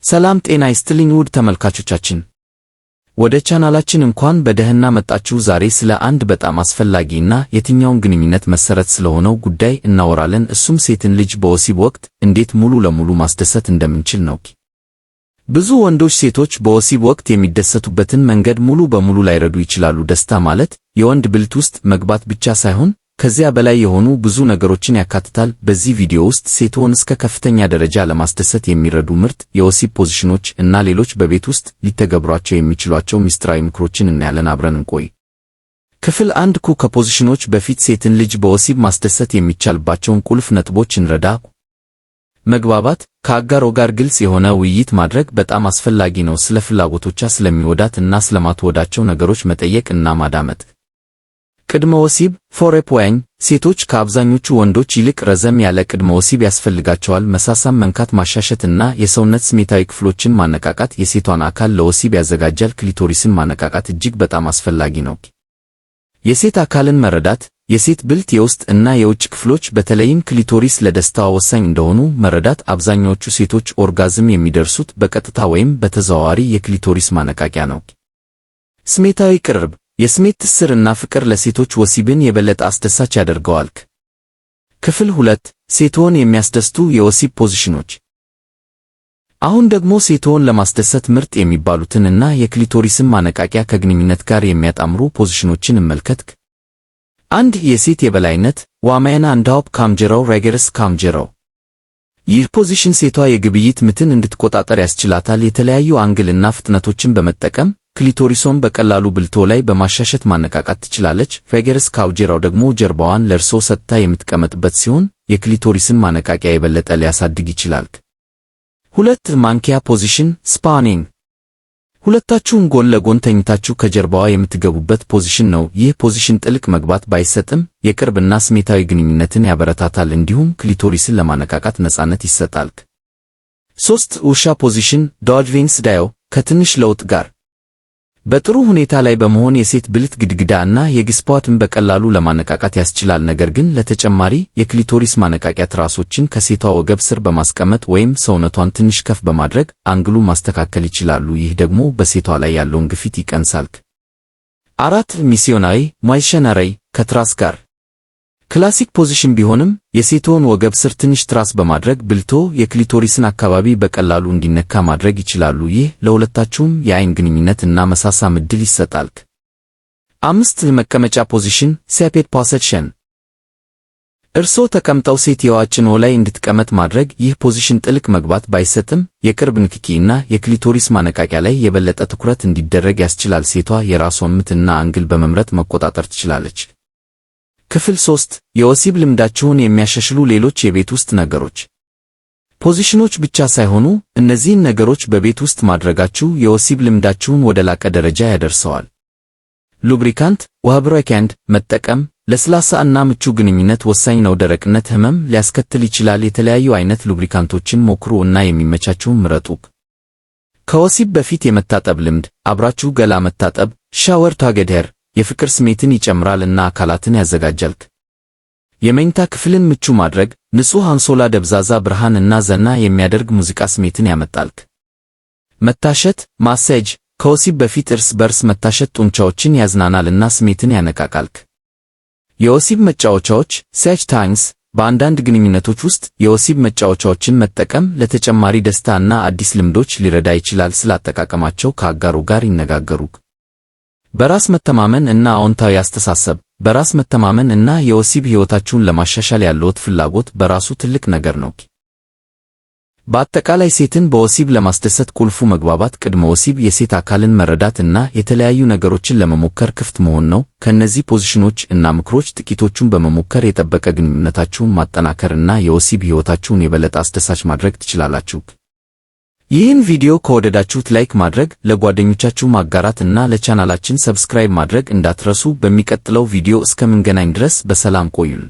ሰላም ጤና ይስጥልኝ ውድ ተመልካቾቻችን፣ ወደ ቻናላችን እንኳን በደህና መጣችሁ። ዛሬ ስለ አንድ በጣም አስፈላጊ እና የትኛውን ግንኙነት መሰረት ስለሆነው ጉዳይ እናወራለን። እሱም ሴትን ልጅ በወሲብ ወቅት እንዴት ሙሉ ለሙሉ ማስደሰት እንደምንችል ነው። ብዙ ወንዶች ሴቶች በወሲብ ወቅት የሚደሰቱበትን መንገድ ሙሉ በሙሉ ላይረዱ ይችላሉ። ደስታ ማለት የወንድ ብልት ውስጥ መግባት ብቻ ሳይሆን ከዚያ በላይ የሆኑ ብዙ ነገሮችን ያካትታል። በዚህ ቪዲዮ ውስጥ ሴትዎን እስከ ከፍተኛ ደረጃ ለማስደሰት የሚረዱ ምርጥ የወሲብ ፖዚሽኖች እና ሌሎች በቤት ውስጥ ሊተገብሯቸው የሚችሏቸው ምስጢራዊ ምክሮችን እናያለን። አብረን እንቆይ። ክፍል 1 ከፖዚሽኖች በፊት ሴትን ልጅ በወሲብ ማስደሰት የሚቻልባቸውን ቁልፍ ነጥቦች እንረዳ። መግባባት። ከአጋሮ ጋር ግልጽ የሆነ ውይይት ማድረግ በጣም አስፈላጊ ነው። ስለ ፍላጎቶቿ፣ ስለሚወዳት እና ስለማትወዳቸው ነገሮች መጠየቅ እና ማዳመጥ። ቅድመ ወሲብ፣ foreplay። ሴቶች ከአብዛኞቹ ወንዶች ይልቅ ረዘም ያለ ቅድመ ወሲብ ያስፈልጋቸዋል። መሳሳም፣ መንካት፣ ማሻሸት እና የሰውነት ስሜታዊ ክፍሎችን ማነቃቃት የሴቷን አካል ለወሲብ ያዘጋጃል። ክሊቶሪስን ማነቃቃት እጅግ በጣም አስፈላጊ ነው። የሴት አካልን መረዳት። የሴት ብልት የውስጥ እና የውጭ ክፍሎች በተለይም ክሊቶሪስ ለደስታዋ ወሳኝ እንደሆኑ መረዳት። አብዛኛዎቹ ሴቶች orgasm የሚደርሱት በቀጥታ ወይም በተዘዋዋሪ የክሊቶሪስ ማነቃቂያ ነው። ስሜታዊ ቅርብ። የስሜት ትስስር እና ፍቅር ለሴቶች ወሲብን የበለጠ አስደሳች ያደርገዋል። ክፍል 2፣ ሴትዎን የሚያስደስቱ የወሲብ ፖዚሽኖች። አሁን ደግሞ ሴትዎን ለማስደሰት ምርጥ የሚባሉትን እና የክሊቶሪስን ማነቃቂያ ከግንኙነት ጋር የሚያጣምሩ ፖዚሽኖችን እንመልከት። 1፣ የሴት የበላይነት፣ woman on top፣ cowgirl፣ reverse cowgirl። ይህ position ሴቷ የግብይት ምትን እንድትቆጣጠር ያስችላታል። የተለያዩ angle እና ፍጥነቶችን በመጠቀም ክሊቶሪሶን በቀላሉ ብልቶ ላይ በማሻሸት ማነቃቃት ትችላለች። Reverse cowgirl ደግሞ ጀርባዋን ለእርሶ ሰጥታ የምትቀመጥበት ሲሆን የክሊቶሪስን ማነቃቂያ የበለጠ ሊያሳድግ ይችላል። 2፣ ማንኪያ position፣ spooning። ሁለታችሁም ጎን ለጎን ተኝታችሁ ከጀርባዋ የምትገቡበት position ነው። ይህ position ጥልቅ መግባት ባይሰጥም የቅርብና ስሜታዊ ግንኙነትን ያበረታታል፣ እንዲሁም ክሊቶሪስን ለማነቃቃት ነፃነት ይሰጣል። 3፣ ውሻ position፣ dog style፣ ከትንሽ ለውጥ ጋር። በጥሩ ሁኔታ ላይ በመሆን የሴት ብልት ግድግዳ እና የ G-spot ን በቀላሉ ለማነቃቃት ያስችላል። ነገር ግን ለተጨማሪ የክሊቶሪስ ማነቃቂያ ትራሶችን ከሴቷ ወገብ ስር በማስቀመጥ ወይም ሰውነቷን ትንሽ ከፍ በማድረግ angle ኡ ማስተካከል ይችላሉ። ይህ ደግሞ በሴቷ ላይ ያለውን ግፊት ይቀንሳል። 4፣ ሚስዮናዊ፣ ሚሽነሪ፣ ከትራስ ጋር። Classic position ቢሆንም የሴትዎን ወገብ ስር ትንሽ ትራስ በማድረግ ብልቶ የክሊቶሪስን አካባቢ በቀላሉ እንዲነካ ማድረግ ይችላሉ። ይህ ለሁለታችሁም የአይን ግንኙነት እና መሳሳም ዕድል ይሰጣል። 5፣ መቀመጫ position፣ seated position። እርስዎ ተቀምጠው ሴትየዋ ጭኖ ላይ እንድትቀመጥ ማድረግ። ይህ position ጥልቅ መግባት ባይሰጥም የቅርብ ንክኪ እና የክሊቶሪስ ማነቃቂያ ላይ የበለጠ ትኩረት እንዲደረግ ያስችላል። ሴቷ የራሷን ምት እና angle በመምረጥ መቆጣጠር ትችላለች። ክፍል 3፣ የወሲብ ልምዳችሁን የሚያሻሽሉ ሌሎች የቤት ውስጥ ነገሮች። ፖዚሽኖች ብቻ ሳይሆኑ እነዚህን ነገሮች በቤት ውስጥ ማድረጋችሁ የወሲብ ልምዳችሁን ወደ ላቀ ደረጃ ያደርሰዋል። Lubricant፣ lubricant መጠቀም። ለስላሳ እና ምቹ ግንኙነት ወሳኝ ነው። ደረቅነት ህመም ሊያስከትል ይችላል። የተለያዩ አይነት lubricant ኦችን ሞክሩ እና የሚመቻችሁን ምረጡ። ከወሲብ በፊት የመታጠብ ልምድ። አብራችሁ ገላ መታጠብ፣ shower together፣ የፍቅር ስሜትን ይጨምራል እና አካላትን ያዘጋጃል። የመኝታ ክፍልን ምቹ ማድረግ። ንጹህ አንሶላ፣ ደብዛዛ ብርሃን እና ዘና የሚያደርግ ሙዚቃ ስሜትን ያመጣል። መታሸት፣ ማሳጅ። ከወሲብ በፊት እርስ በርስ መታሸት ጡንቻዎችን ያዝናናል እና ስሜትን ያነቃቃል። የወሲብ መጫወቻዎች፣ sex toys። በአንዳንድ ግንኙነቶች ውስጥ የወሲብ መጫወቻዎችን መጠቀም ለተጨማሪ ደስታ እና አዲስ ልምዶች ሊረዳ ይችላል። ስለ አጠቃቀማቸው ከአጋሩ ጋር ይነጋገሩ። በራስ መተማመን እና አዎንታዊ አስተሳሰብ። በራስ መተማመን እና የወሲብ ሕይወታችሁን ለማሻሻል ያለዎት ፍላጎት በራሱ ትልቅ ነገር ነው። በአጠቃላይ ሴትን በወሲብ ለማስደሰት ቁልፉ መግባባት፣ ቅድመ ወሲብ፣ የሴት አካልን መረዳት እና የተለያዩ ነገሮችን ለመሞከር ክፍት መሆን ነው። ከእነዚህ ፖዚሽኖች እና ምክሮች ጥቂቶቹን በመሞከር የጠበቀ ግንኙነታችሁን ማጠናከር እና የወሲብ ሕይወታችሁን የበለጠ አስደሳች ማድረግ ትችላላችሁ። ይህን ቪዲዮ ከወደዳችሁት like ማድረግ፣ ለጓደኞቻችሁ ማጋራት እና ለቻናላችን subscribe ማድረግ እንዳትረሱ። በሚቀጥለው ቪዲዮ እስከምንገናኝ ድረስ በሰላም ቆዩን።